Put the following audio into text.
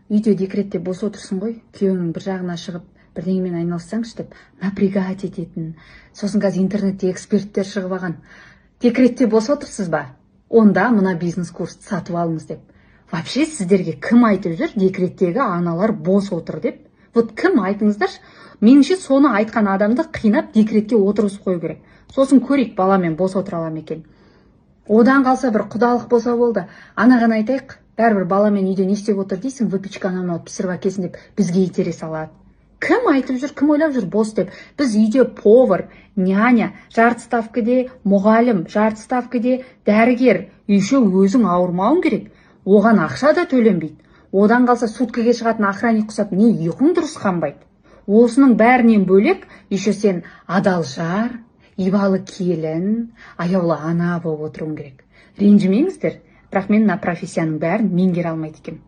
Үйде декретте бос отырсың ғой, күйеуіңнің бір жағына шығып, бірдеңемен айналыссаңшы деп напрягать ететін. Сосын қазір интернетте эксперттер шығып алған: «Декретте бос отырсыз ба? Онда мына бизнес курсты сатып алыңыз», – деп. Вообще, сіздерге кім айтып жүр, декреттегі аналар бос отыр деп? Вот кім, айтыңыздаршы? Меніңше, соны айтқан адамды қинап, декретке отырғызып қою керек. Сосын көрейік, баламен бос отыра ала ма екен. Одан қалса, бір құдалық болса болды, анаған айтайық, бәрібір баламен үйде не істеп отыр дейсің, выпечканы алып, пісіріп әкелсін деп бізге итере салады. Кім айтып жүр, кім ойлап жүр бос деп? Біз үйде повар, няня, жарты ставкаде мұғалім, жарты ставкаде дәрігер, еще өзің ауырмауың керек, оған ақша да төленбейді. Одан қалса, суткаге шығатын охранник құсап, не ұйқың дұрыс қанбайды. Осының бәрінен бөлек еще сен адал жар, ибалы келін, аяулы ана болып отыруың керек. Ренжімеңіздер, бірақ мен мына профессияның бәрін меңгере алмайды екенмін.